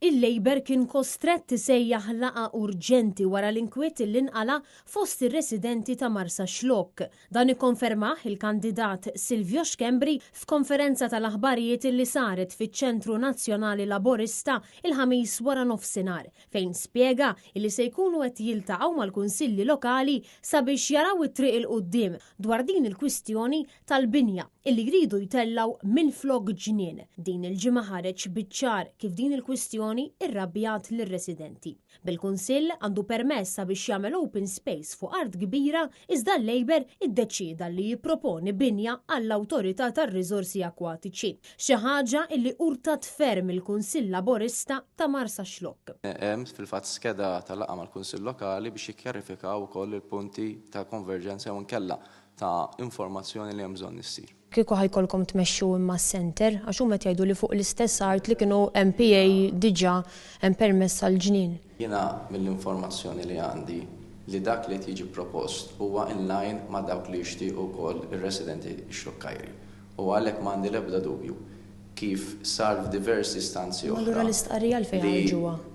Il-Labour kien kostrett isejjaħ laqgħa urġenti wara l-inkwiet li nqala' fost ir-residenti ta' Marsaxlokk. Dan ikkonfermah il-kandidat Silvio Schembri f'konferenza tal-aħbarijiet li saret fiċ-Ċentru Nazzjonali Laburista il-Ħamis waranofsinhar, fejn spjega li se jkunu qed jiltaqgħu mal-Kunsilli Lokali sabiex jaraw it-triq 'il quddiem dwar din il-kwistjoni tal-binja illi jridu jtellgħu minflok ġnien. Din il-ġimgħa ħareġ biċ-ċar kif din il-kwistjoni rrabjat lir-residenti. Bil-Kunsill għandu permess sabiex jagħmel open space fuq art kbira iżda l-Labour iddeċieda li jipproponi binja għall-Awtorità tar-Riżorsi Akwatiċi. Xi ħaġa illi urtat ferm il-Kunsill Laborista ta' Marsaxlokk. Hemm fil-fatt skeda ta' laqgħa mal-Kunsill Lokali biex jikkjarifikaw ukoll il-punti ta' konverġenza jew inkella ta' informazzjoni li hemm bżonn issir. Kieku ħa jkollkom tmexxu imma s-center, għax huma qed jgħidu li fuq l-istess art li kienu MPA diġà hemm permess għall-ġnien. Jiena mill-informazzjoni li għandi li dak li qed jiġi propost huwa in line ma' dawk li jixtiequ wkoll ir-residenti Xlukkajri u għalhekk ma għandi l-ebda dubju kif sar f'diversi istanzi Imma oħra allura l-istqarrija għalfejn li ħarġuha jekk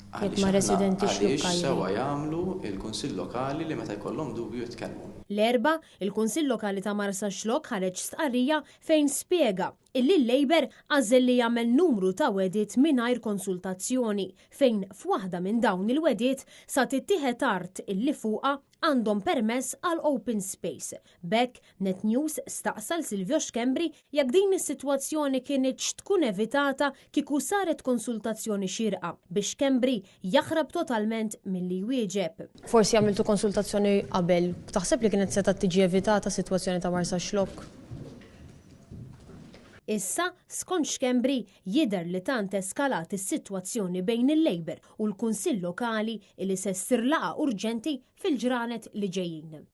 Għaliex ma' aħna residenti għaliex Xlukkajri? sewwa jagħmlu l-Kunsill Lokali li meta jkollhom dubju jitkellmu. L-Erbgħa, il-Kunsill Lokali ta' Marsaxlokk ħareġ stqarrija fejn spjega illi l-Labour għażel li jagħmel numru ta' wegħdiet mingħajr konsultazzjoni fejn f'waħda minn dawn il-wegħdiet sa tittieħed art illi fuqha għandhom permess għal open space. B'hekk, Net News staqsa 'l Silvio Schembri jekk din is-sitwazzjoni kinitx tkun evitata kieku saret konsultazzjoni xierqa, bi Schembri jaħrab totalment milli jwieġeb. Forsi għamiltu konsultazzjoni qabel, taħseb li kienet setgħet tiġi evitata s-sitwazzjoni ta' Marsaxlokk? Issa, skont Schembri, jidher li tant eskalat is-sitwazzjoni bejn il-Labour u l-Kunsill Lokali li se ssir laqgħa urġenti fil-ġranet li ġejjin.